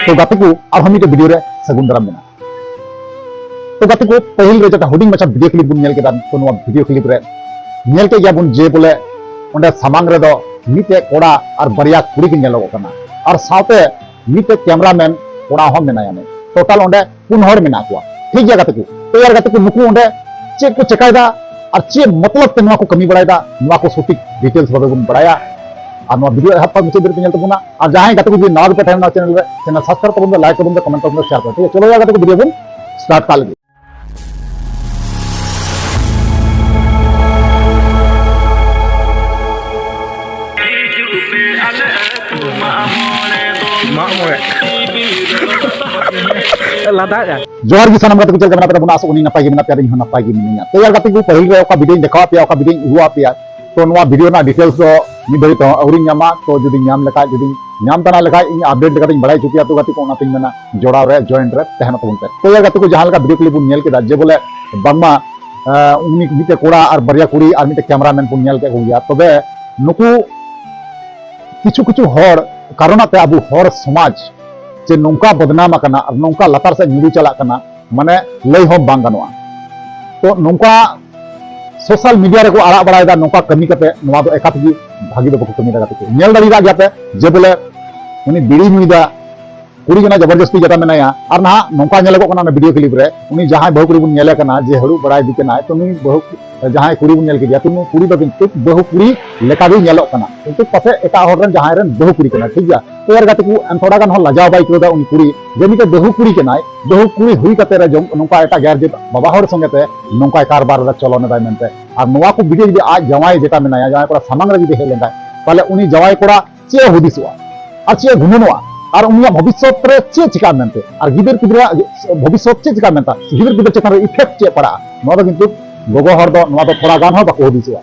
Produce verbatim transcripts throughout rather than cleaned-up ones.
ᱛᱚ ᱜᱟᱛᱮ ᱠᱚ, ᱟᱨᱦᱚᱸ ᱢᱤᱫᱴᱮᱱ ᱵᱷᱤᱰᱤᱭᱳ ᱨᱮ ᱥᱟᱹᱜᱩᱱ ᱫᱟᱨᱟᱢ ᱢᱮᱱᱟᱜᱼᱟ᱾ ᱛᱚ ᱜᱟᱛᱮ ᱠᱚ, ᱯᱟᱹᱦᱤᱞ ᱨᱮ ᱡᱮᱴᱟ ᱦᱩᱰᱤᱧ ᱢᱟᱪᱷᱟ ᱵᱷᱤᱰᱤᱭᱳ ᱠᱞᱤᱯ ᱵᱚᱱ ᱧᱮᱞ ᱠᱮᱫᱟ, ᱛᱚ ᱱᱚᱣᱟ ᱵᱷᱤᱰᱤᱭᱳ ᱠᱞᱤᱯ ᱨᱮ ᱧᱮᱞ ᱠᱮᱫ ᱜᱮᱭᱟ ᱵᱚᱱ ᱡᱮ ᱵᱚᱞᱮ ᱚᱸᱰᱮ ᱥᱟᱢᱟᱝ ᱨᱮᱫᱚ ᱢᱤᱫᱴᱮᱡ ᱠᱚᱲᱟ ᱟᱨ ᱵᱟᱨᱭᱟ ᱠᱩᱲᱤ ᱠᱤᱱ ᱧᱮᱞᱚᱜᱚᱜ ᱠᱟᱱᱟ, ᱟᱨ ᱥᱟᱶᱛᱮ ᱢᱤᱫᱴᱮᱡ ᱠᱮᱢᱨᱟᱢᱮᱱ ᱠᱚᱲᱟ ᱦᱚᱸ ᱢᱮᱱᱟᱭᱟ᱾ ᱴᱳᱴᱟᱞ ᱚᱸᱰᱮ ᱯᱩᱱ ᱦᱚᱲ ᱢᱮᱱᱟᱜ ᱠᱚᱣᱟ᱾ ᱴᱷᱤᱠ ᱜᱮᱭᱟ ᱜᱟᱛᱮ ᱠᱚ, ᱛᱚ ᱭᱟᱨ ᱜᱟᱛᱮ ᱠᱚ, ᱱᱩᱠᱩ ᱚᱸᱰᱮ ᱪᱮᱫ ᱠᱚ ᱪᱮᱠᱟᱭᱮᱫᱟ ᱟᱨ ᱪᱮᱫ ᱢᱚᱛᱞᱚᱵ ᱛᱮ ᱱᱚᱣᱟ ᱠᱚ ᱠᱟᱹᱢᱤ ᱵᱟᱲᱟᱭᱮᱫᱟ, ᱱᱚᱣᱟ ᱠᱚ ᱥᱚᱴᱷᱤᱠ ᱰᱤᱴᱮᱞᱥ ᱵᱷᱟᱵᱮ ᱵᱚᱱ ᱵᱟᱲᱟᱭᱟ᱾ ᱟᱨ ᱱᱚᱣᱟ ᱵᱷᱤᱰᱤᱭᱳ ᱮᱦᱚᱵ ᱠᱷᱚᱱ ᱢᱩᱪᱟᱹᱫ ᱫᱷᱟᱹᱨᱤᱡ ᱯᱮ ᱧᱮᱞ ᱛᱟᱵᱚᱱᱟ᱾ ᱟᱨ ᱡᱟᱦᱟᱸᱭ ᱜᱟᱛᱮ ᱠᱚ ᱡᱩᱫᱤ ᱱᱟᱣᱟ ᱜᱮᱯᱮ ᱛᱟᱦᱮᱱᱟ ᱪᱮᱱᱮᱞ ᱨᱮ, ᱪᱮᱱᱮᱞ ᱥᱟᱵᱥᱠᱨᱟᱭᱤᱵ ᱛᱟᱵᱚᱱ ᱯᱮ, ᱞᱟᱭᱤᱠ ᱛᱟᱵᱚᱱ ᱯᱮ, ᱠᱚᱢᱮᱱᱴ ᱛᱟᱵᱚᱱ ᱯᱮ, ᱥᱮᱭᱟᱨ ᱛᱟᱵᱚᱱ ᱯᱮ᱾ ᱴᱷᱤᱠ ᱜᱮᱭᱟ, ᱪᱚᱞᱚ ᱭᱟᱨ ᱜᱟᱛᱮ ᱠᱚ, ᱵᱷᱤᱰᱤᱭᱳ ᱵᱚᱱ ᱥᱴᱟᱨᱴ ᱠᱟᱜ ᱞᱮᱜᱮ᱾ ᱢᱟᱜ ᱢᱚᱬᱮ᱾ ᱞᱟᱫᱟᱜᱼᱟ᱾ ᱡᱚᱦᱟᱨ ᱜᱮ ᱥᱟᱱᱟᱢ ᱜᱟᱛᱮ ᱠᱚ, ᱪᱮᱫ ᱞᱮᱠᱟ ᱢᱮᱱᱟᱜ ᱯᱮ ᱛᱟᱵᱚᱱᱟ? ᱟᱥᱚᱜ ᱠᱟᱹᱱᱟᱹᱧ ᱱᱟᱯᱟᱭ ᱜᱮ ᱢᱮᱱᱟᱜ ᱯᱮᱭᱟ, ᱤᱧ ᱦᱚᱸ ᱱᱟᱯᱟᱭ ᱜᱮ ᱢᱤᱱᱟᱹᱧᱟ᱾ ᱛᱚ ᱭᱟᱨ ᱜᱟᱛᱮ ᱠᱚ, ᱯᱟᱹᱦᱤᱞ ᱨᱮ ᱚᱠᱟ ᱵᱷᱤᱰᱤᱭᱳᱧ ᱫᱮᱠᱷᱟᱣᱟᱫ ᱯᱮᱭᱟ, ᱚᱠᱟ ᱵᱷᱤᱰᱤᱭᱳᱧ ᱩᱫᱩᱜ ᱟᱫ ᱯᱮᱭᱟ, ᱛᱚ ᱱᱚᱣᱟ ᱵᱷᱤᱰᱤᱭᱳ ᱨᱮᱱᱟᱜ ᱰᱤᱴᱮᱞᱥ ᱫᱚ ᱱᱤᱛ ᱫᱷᱟᱹᱵᱤᱡ ᱛᱮᱦᱚᱸ ᱟᱹᱣᱨᱤᱧ ᱧᱟᱢᱟ᱾ ᱛᱚ ᱡᱩᱫᱤ ᱧᱟᱢ ᱞᱮᱠᱷᱟᱡ, ᱡᱩᱫᱤ ᱧᱟᱢ ᱛᱟᱱᱟ ᱞᱮᱠᱷᱟᱡ, ᱤᱧ ᱟᱯᱰᱮᱴ ᱞᱮᱠᱟᱛᱮᱧ ᱵᱟᱲᱟᱭ ᱦᱚᱪᱚ ᱯᱮᱭᱟ᱾ ᱛᱚ ᱜᱟᱛᱮ ᱠᱚ, ᱚᱱᱟᱛᱤᱧ ᱢᱮᱱᱟ, ᱡᱚᱲᱟᱣ ᱨᱮ, ᱡᱚᱭᱮᱱᱴ ᱨᱮ ᱛᱟᱦᱮᱱᱚᱜ ᱛᱟᱵᱚᱱ ᱯᱮ᱾ ᱛᱚ ᱭᱟᱨ ᱜᱟᱛᱮ ᱠᱚ, ᱡᱟᱦᱟᱸ ᱞᱮᱠᱟ ᱵᱷᱤᱰᱤᱭᱳ ᱠᱞᱤᱯ ᱵᱚᱱ ᱧᱮᱞ ᱠᱮᱫᱟ ᱡᱮ ᱵᱚᱞᱮ ᱵᱟᱝᱢᱟ, ᱟᱸ, ᱩᱱᱤ ᱢᱤᱫᱴᱮᱡ ᱠᱚᱲᱟ ᱟᱨ ᱵᱟᱨᱭᱟ ᱠᱩᱲᱤ ᱟᱨ ᱢᱤᱫᱴᱮᱡ ᱠᱮᱢᱨᱟᱢᱮᱱ ᱵᱚᱱ ᱧᱮᱞ ᱠᱮᱫ ᱠᱚᱜᱮᱭᱟ᱾ ᱛᱚᱵᱮ ᱱᱩᱠᱩ ᱠᱤᱪᱷᱩ ᱠᱤᱪᱷᱩ ᱦᱚᱲ ᱠᱟᱨᱚᱱᱟᱜ ᱛᱮ ᱟᱵᱚ ᱦᱚᱲ ᱥᱚᱢᱟᱡᱽ ᱡᱮ ᱱᱚᱝᱠᱟ ᱵᱚᱫᱱᱟᱢ ᱟᱠᱟᱱᱟ ᱟᱨ ᱱᱚᱝᱠᱟ ᱞᱟᱛᱟᱨ ᱥᱮᱫ ᱧᱩᱨᱩ ᱪᱟᱞᱟᱜ ᱠᱟᱱᱟ, ᱢᱟᱱᱮ ᱞᱟᱹᱭ ᱦᱚᱸ ᱵᱟᱝ ᱜᱟᱱᱚᱜᱼᱟ᱾ ᱛᱚ ᱱᱚᱝᱠᱟ ᱥᱳᱥᱟᱞ ᱢᱤᱰᱤᱭᱟ ᱨᱮᱠᱚ ᱟᱲᱟᱜ ᱵᱟᱲᱟᱭᱮᱫᱟ, ᱱᱚᱝᱠᱟ ᱠᱟᱹᱢᱤ ᱠᱟᱛᱮ ᱱᱚᱣᱟ ᱫᱚ ᱮᱠᱟᱞ ᱛᱮᱜᱮ ᱵᱷᱟᱹᱜᱤ ᱫᱚ ᱵᱟᱠᱚ ᱠᱟᱹᱢᱤᱭᱮᱫᱟ᱾ ᱜᱟᱛᱮ ᱠᱚ, ᱧᱮᱞ ᱫᱟᱲᱮᱭᱟᱜ ᱜᱮᱭᱟ ᱯᱮ ᱡᱮ ᱵᱚᱞᱮ ᱩᱱᱤ ᱵᱤᱲᱤ ᱧᱩᱭᱮᱫᱟ, ᱠᱩᱲᱤ ᱠᱟᱱᱟ ᱡᱚᱵᱚᱨᱡᱚᱥᱛᱤ ᱡᱮᱴᱟ ᱢᱮᱱᱟᱭᱟ᱾ ᱟᱨ ᱱᱟᱦᱟᱜ ᱱᱚᱝᱠᱟ ᱧᱮᱞᱚᱜᱚᱜ ᱠᱟᱱᱟ ᱚᱱᱟ ᱵᱷᱤᱰᱤᱭᱳ ᱠᱞᱤᱯ ᱨᱮ, ᱩᱱᱤ ᱡᱟᱦᱟᱸᱭ ᱵᱟᱹᱦᱩ ᱠᱩᱲᱤ ᱵᱚᱱ ᱧᱮᱞᱮ ᱠᱟᱱᱟ ᱡᱮ ᱦᱟᱹᱨᱩᱵ ᱵᱟᱲᱟᱭᱮᱫᱮ ᱠᱟᱱᱟᱭ, ᱛᱚ ᱱᱩᱭ ᱵᱟᱹᱦᱩ, ᱡᱟᱦᱟᱸᱭ ᱠᱩᱲᱤ ᱵᱚᱱ ᱧᱮᱞ ᱠᱮᱫᱮᱭᱟ, ᱛᱚ ᱱᱩᱭ ᱠᱩᱲᱤ ᱫᱚ ᱠᱤᱱᱛᱩ ᱵᱟᱹᱦᱩ ᱠᱩᱲᱤ ᱞᱮᱠᱟᱜᱮ ᱧᱮᱞᱚᱜ ᱠᱟᱱᱟ, ᱠᱤᱱᱛᱩ ᱯᱟᱥᱮᱡ ᱮᱴᱟᱜ ᱦᱚᱲ ᱨᱮᱱ ᱡᱟᱦᱟᱸᱭ ᱨᱮᱱ ᱵᱟᱹᱦᱩ ᱠᱩᱲᱤ ᱠᱟᱱᱟᱭ, ᱴᱷᱤᱠ ᱜᱮᱭᱟ᱾ ᱛᱚ ᱭᱟᱨ ᱜᱟᱛᱮ ᱠᱚ, ᱮᱱ ᱛᱷᱚᱲᱟ ᱜᱟᱱ ᱦᱚᱸ ᱞᱟᱡᱟᱣ ᱵᱟᱭ ᱟᱹᱭᱠᱟᱹᱣ ᱮᱫᱟ ᱩᱱᱤ ᱠᱩᱲᱤ, ᱡᱮ ᱢᱤᱫᱴᱮᱡ ᱵᱟᱹᱦᱩ ᱠᱩᱲᱤ ᱠᱟᱱᱟᱭ, ᱵᱟᱹᱦᱩ ᱠᱩᱲᱤ ᱦᱩᱭ ᱠᱟᱛᱮ ᱨᱮ ᱡᱚᱝ ᱱᱚᱝᱠᱟ ᱮᱴᱟᱜ ᱜᱮᱨ ᱡᱟᱹᱛ ᱵᱟᱵᱟ ᱦᱚᱲ ᱥᱚᱸᱜᱮ ᱛᱮ ᱱᱚᱝᱠᱟᱭ ᱠᱟᱨᱵᱟᱨ ᱮᱫᱟ, ᱪᱚᱞᱚᱱ ᱮᱫᱟᱭ ᱢᱮᱱᱛᱮ᱾ ᱟᱨ ᱱᱚᱣᱟ ᱠᱚ ᱵᱷᱤᱰᱤᱭᱳ ᱡᱩᱫᱤ ᱟᱡ ᱡᱟᱶᱟᱭ ᱡᱮᱴᱟ ᱢᱮᱱᱟᱭᱟ, ᱡᱟᱶᱟᱭ ᱠᱚᱲᱟ ᱥᱟᱢᱟᱝ ᱨᱮ ᱡᱩᱫᱤ ᱦᱮᱡ ᱞᱮᱱᱠᱷᱟᱱ, ᱛᱟᱦᱞᱮ ᱩᱱᱤ ᱡᱟᱶᱟᱭ ᱠᱚᱲᱟ ᱪᱮᱫ ᱮ ᱦᱩᱫᱤᱥᱚᱜᱼᱟ ᱟᱨ ᱪᱮᱫ ᱮ ᱜᱩᱱᱟᱹᱱᱚᱜᱼᱟ, ᱟᱨ ᱩᱱᱤᱭᱟᱜ ᱵᱷᱚᱵᱤᱥᱥᱚᱛ ᱨᱮ ᱪᱮᱫ ᱪᱤᱠᱟᱹᱜᱼᱟ ᱢᱮᱱᱛᱮ, ᱟᱨ ᱜᱤᱫᱟᱹᱨ ᱯᱤᱫᱽᱨᱟᱹ ᱵᱷᱚᱵᱤᱥᱥᱚᱛ ᱪᱮᱫ ᱪᱤᱠᱟᱹᱜᱼᱟ ᱢᱮᱱᱛᱮ, ᱜᱤᱫᱟᱹᱨ ᱯᱤᱫᱽᱨᱟᱹ ᱪᱮᱛᱟᱱ ᱨᱮ ᱤᱯᱷᱮᱠᱴ ᱪᱮᱫ ᱯᱟᱲᱟᱜᱼᱟ, ᱱᱚᱣᱟ ᱫᱚ ᱠᱤᱱᱛᱩ ᱜᱚᱜᱚ ᱦᱚᱲ ᱫᱚ ᱱᱚᱣᱟ ᱫᱚ ᱛᱷᱚᱲᱟ ᱜᱟᱱ ᱦᱚᱸ ᱵᱟᱠᱚ ᱦᱩᱫᱤᱥᱚᱜᱼᱟ᱾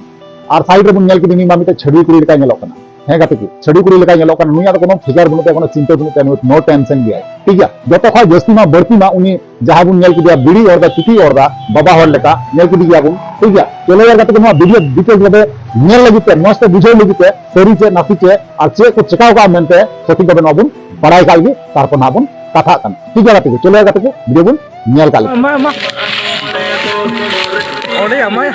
ᱟᱨ ᱥᱟᱭᱤᱰ ᱨᱮᱵᱚᱱ ᱧᱮᱞ ᱠᱮᱫᱮ, ᱩᱱᱤ ᱢᱟ ᱢᱤᱫᱴᱮᱡ ᱪᱷᱟᱹᱰᱣᱤ ᱠᱩᱲᱤ ᱞᱮᱠᱟᱭ ᱧᱮᱞᱚᱜ ᱠᱟᱱᱟ᱾ ᱦᱮᱸ ᱜᱟᱛᱮ ᱠᱚ, ᱪᱷᱟᱹᱰᱣᱤ ᱠᱩᱲᱤ ᱞᱮᱠᱟᱭ ᱧᱮᱞᱚᱜ ᱠᱟᱱᱟ, ᱱᱩᱭᱟᱜ ᱫᱚ ᱠᱳᱱᱳ ᱯᱷᱤᱠᱟᱨ ᱵᱟᱹᱱᱩᱜ ᱛᱟᱭᱟ, ᱠᱳᱱᱳ ᱪᱤᱱᱛᱟᱹ ᱵᱟᱹᱱᱩᱜ ᱛᱟᱭᱟ, ᱱᱩᱭ ᱱᱳ ᱴᱮᱱᱥᱮᱱ ᱜᱮᱭᱟᱭ, ᱴᱷᱤᱠ ᱜᱮᱭᱟ᱾ ᱡᱚᱛᱚ ᱠᱷᱚᱱ ᱡᱟᱹᱥᱛᱤ ᱢᱟ ᱵᱟᱹᱲᱛᱤ ᱢᱟ ᱩᱱᱤ ᱡᱟᱦᱟᱸ ᱵᱚᱱ ᱧᱮᱞ ᱠᱮᱫᱮᱭᱟ ᱵᱤᱲᱤ ᱚᱨ ᱫᱟ, ᱪᱩᱴᱤ ᱚᱨ ᱫᱟ ᱵᱟᱵᱟ ᱦᱚᱲ ᱞᱮᱠᱟ ᱧᱮᱞ ᱠᱮᱫᱮ ᱜᱮᱭᱟ ᱵᱚᱱ, ᱴᱷᱤᱠ ᱜᱮᱭᱟ᱾ ᱪᱚᱞᱚ ᱭᱟᱨ ᱜᱟᱛᱮ ᱠᱚ, ᱱᱚᱣᱟ ᱵᱷᱤᱰᱤᱭᱳ ᱰᱤᱴᱮᱞᱥ ᱵᱷᱟᱵᱮ ᱧᱮᱞ ᱞᱟᱹᱜᱤᱫ ᱛᱮ, ᱢᱚᱸᱡᱽ ᱛᱮ ᱵᱩᱡᱷᱟᱹᱣ ᱞᱟᱹᱜᱤᱫ ᱛᱮ, ᱥᱟᱹᱨᱤ ᱪᱮᱫ ᱱᱟᱥᱮ ᱪᱮᱫ ᱟᱨ ᱪᱮᱫ ᱠᱚ ᱪᱮᱠᱟᱣ ᱠᱟᱜᱼᱟ ᱢᱮᱱᱛᱮ ᱥᱚᱴᱷᱤᱠ ᱵᱷᱟᱵᱮ ᱱᱚᱣᱟ ᱵᱚᱱ ᱵᱟᱲᱟᱭ ᱠᱟᱜ ᱞᱟᱹᱜᱤᱫ, ᱛᱟᱨᱯᱚᱨ ᱱᱟᱦᱟᱜ ᱵᱚᱱ ᱠᱟᱛᱷᱟᱜ ᱠᱟᱱᱟ᱾ ᱴᱷᱤᱠ ᱜᱮᱭᱟ ᱜᱟᱛᱮ ᱠᱚ, ᱪᱚᱞᱚ ᱜᱟᱛᱮ ᱠᱚ, ᱵᱷᱤᱰᱤᱭᱳ ᱵᱚᱱ ᱧᱮᱞ ᱠᱟᱜ ᱞᱮᱜᱮ᱾ ᱢᱟ, ᱢᱟ᱾ ᱚᱸᱰᱮ ᱟᱢᱟᱭ᱾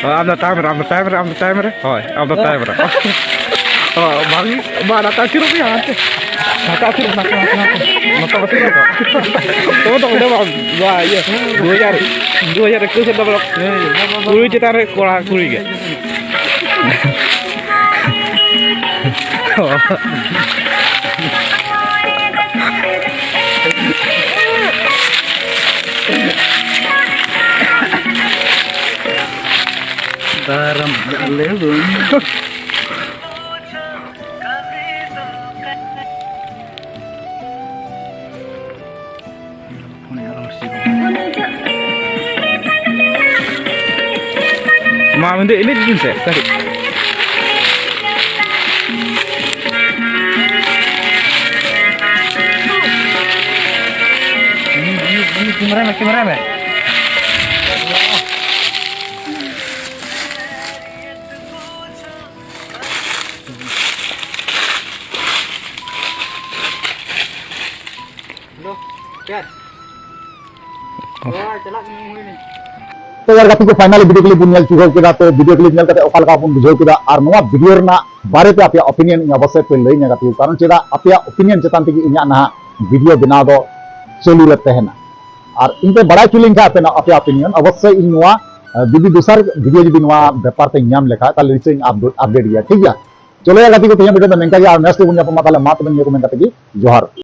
ᱟᱢ ᱫᱚ ᱛᱟᱭᱚᱢ ᱨᱮ, ᱟᱢ ᱫᱚ ᱛᱟᱭᱚᱢ ᱨᱮ, ᱟᱢ ᱫᱚ ᱛᱟᱭᱚᱢ ᱨᱮ᱾ ᱦᱳᱭ, ᱟᱢ ᱫᱚ ᱛᱟᱭᱚᱢ ᱨᱮ᱾ ᱦᱳᱭ, ᱵᱟᱝ, ᱵᱟᱝ, ᱱᱟᱛᱮ ᱟᱹᱪᱩᱨᱚᱜ ᱢᱮ, ᱦᱟᱱᱛᱮ᱾ ᱱᱟᱛᱮ ᱟᱹᱪᱩᱨᱚᱜ ᱢᱮ, ᱱᱟᱛᱮ, ᱱᱟᱛᱮ, ᱱᱟᱛᱮ᱾ ᱱᱟᱛᱮ ᱟᱹᱪᱩᱨᱚᱜ ᱢᱮ᱾ ᱛᱚᱵᱮ ᱫᱚ ᱚᱸᱰᱮ ᱵᱟᱝ, ᱵᱟ, ᱤᱭᱟᱹ, ᱫᱩ ᱦᱟᱡᱟᱨ, ᱫᱩ ᱦᱟᱡᱟᱨ ᱮᱠᱩᱥ ᱨᱮᱫᱚ ᱵᱚᱞᱮ ᱠᱩᱲᱤ ᱪᱮᱛᱟᱱ ᱨᱮ ᱠᱚᱲᱟ, ᱠᱩᱲᱤ ᱜᱮ᱾ ᱫᱟᱨᱟᱢ ᱟᱞᱮ ᱵᱚᱱ᱾ ᱢᱟ ᱢᱮᱱᱫᱟ ᱮᱱᱮᱡ ᱵᱤᱱ ᱥᱮ ᱠᱟᱹᱴᱤᱡ᱾ ᱠᱮᱢᱮᱨᱟ ᱢᱮ, ᱠᱮᱢᱮᱨᱟ ᱢᱮ᱾ ᱦᱮᱞᱳ, ᱪᱮᱫ? ᱦᱳᱭ, ᱪᱟᱞᱟᱜ ᱠᱟᱹᱱᱟᱹᱧ, ᱦᱩᱭ ᱱᱟᱹᱧ᱾ ᱛᱚ ᱭᱟᱨ ᱜᱟᱛᱮ ᱠᱚ, finally video clip ᱵᱚᱱ ᱧᱮᱞ ᱪᱩᱠᱟᱹᱣ ᱠᱮᱫᱟ᱾ ᱛᱚ video clip ᱧᱮᱞ ᱠᱟᱛᱮ ᱚᱠᱟ ᱞᱮᱠᱟ ᱵᱚᱱ ᱵᱩᱡᱷᱟᱹᱣ ᱠᱮᱫᱟ, ᱟᱨ ᱱᱚᱣᱟ video ᱨᱮᱱᱟᱜ ᱵᱟᱨᱮᱛᱮ ᱟᱯᱮᱭᱟᱜ opinion ᱤᱧ ᱚᱵᱚᱥᱥᱳᱭ ᱯᱮ ᱞᱟᱹᱭ ᱧᱟ ᱜᱟᱛᱮ ᱠᱚ, ᱠᱟᱨᱚᱱ ᱪᱮᱫᱟᱜ, ᱟᱯᱮᱭᱟᱜ opinion ᱪᱮᱛᱟᱱ ᱛᱮᱜᱮ ᱤᱧᱟᱹᱜ ᱱᱟᱦᱟᱜ video ᱵᱮᱱᱟᱣ ᱫᱚ ᱪᱟᱹᱞᱩ ᱨᱮ ᱛᱟᱦᱮᱱᱟ᱾ ᱟᱨ ᱤᱧ ᱯᱮ ᱵᱟᱲᱟᱭ ᱦᱚᱪᱚ ᱞᱤᱧ ᱠᱷᱟᱱ ᱟᱯᱮ ᱱᱟᱜ ᱟᱯᱮᱭᱟᱜ opinion, ᱚᱵᱚᱥᱥᱳᱭ ᱤᱧ ᱱᱚᱣᱟ, ᱟᱸ, ᱡᱩᱫᱤ ᱫᱚᱥᱟᱨ video ᱡᱩᱫᱤ ᱱᱚᱣᱟ ᱵᱮᱯᱟᱨ ᱛᱮᱧ ᱧᱟᱢ ᱞᱮᱠᱷᱟᱱ, ᱛᱟᱦᱞᱮ ᱱᱤᱥᱪᱚᱭ ᱤᱧ update, update ᱜᱮᱭᱟ, ᱴᱷᱤᱠ ᱜᱮᱭᱟ? ᱪᱚᱞᱚ ᱭᱟ ᱜᱟᱛᱮ ᱠᱚ, ᱛᱮᱦᱮᱧᱟᱜ video ᱫᱚ ᱱᱤᱝᱠᱟ ᱜᱮ, ᱟᱨ next ᱨᱮᱵᱚᱱ ᱧᱟᱯᱟᱢᱟ᱾ ᱛᱟᱦᱞᱮ ᱢᱟ ᱛᱚᱵᱮ ᱱᱤᱭᱟᱹ ᱠᱚ ᱢᱮᱱ ᱠᱟᱛᱮ ᱜᱮ ᱡᱚᱦᱟᱨ᱾